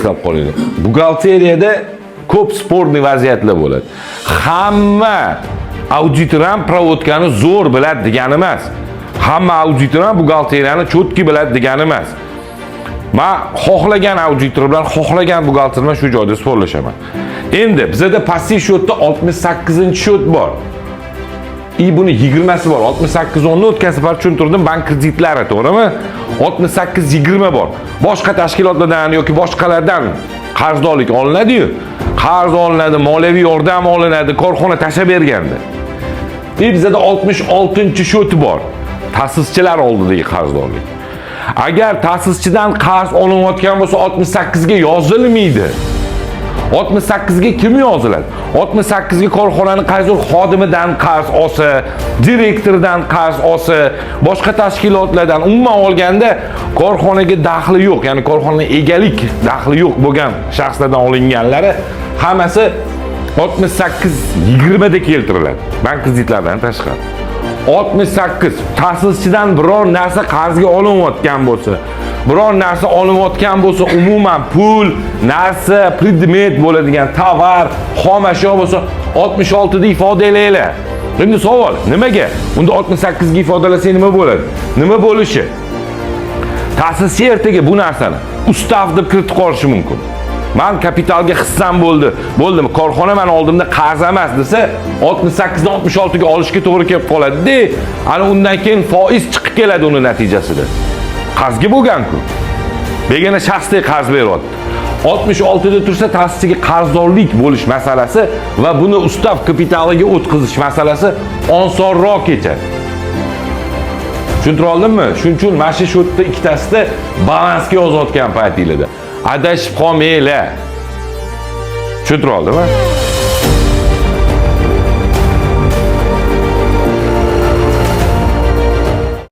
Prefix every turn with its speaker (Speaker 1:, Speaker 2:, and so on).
Speaker 1: Eslab qolinglar. Buxgalteriyada ko'p спорный vaziyatlar bo'ladi. Hamma auditor ham проводка ni zo'r biladi degani emas. Hamma auditor ham buxgalteriyani чётко biladi degani emas. Man xohlagan auditor bilan, xohlagan buxgalter bilan shu joyda спор lashaman. Endi bizada passiv счет da 68-счет bor. И buni 20si bor. 68 10 ni o'tgan safar tushuntirdim, bank kreditlari, to'g'rimi? 68 20 bor. Boshqa tashkilotlardan yoki boshqalardan qarzdorlik olinadi-yu. Qarz olinadi, moliyaviy yordam olinadi, korxona tashlab berganda. И bizada 66-счет bor. Ta'sischilar oldidagi qarzdorlik. Agar ta'sischidan qarz olinayotgan bo'lsa, 68 ga yozilmaydi. 68 ga kim yoziladi? 68 ga korxonani qaysidir xodimidan qarz olsa, direktoridan qarz olsa, boshqa tashkilotlardan, umuman olganda korxonaga daxli yo'q, ya'ni korxonaga egalik daxli yo'q bo'lgan shaxslardan olinganlari hammasi 68 20 da keltiriladi. Bank kreditlaridan tashqari. 68 ta'sischidan biror narsa qarzga olinayotgan bo'lsa, biror narsa olinayotgan bo'lsa, umuman pul, narsa, predmet bo'ladigan tovar, xom ashyo bo'lsa, 66 da ifodalanglar. Endi savol, nimaga? Unda 68 ga ifodalasak nima bo'ladi? Nima bo'lishi? Ta'sischi ertaga bu narsani ustav deb kiritib qolishi mumkin. Man kapitalga hissam bo'ldi, bo'ldimi? Korxona mani oldimda qarz emas desa, 68 dan 66 ga olishga to'g'ri kelib qoladi-da. Ana undan keyin foiz chiqib keladi uni natijasida. Qarzga bo'lgan-ku. Begona shaxsga qarz beryapti. 66 da tursa, ta'sischiga qarzdorlik bo'lish masalasi va buni ustav kapitaliga o'tkazish masalasi osonroq kechadi. Tushuntira oldimmi? Shuning uchun mana shu yerda ikkitasida balansga yozayotgan paytinglarda adashib qolmanglar. Tushuntira oldimmi?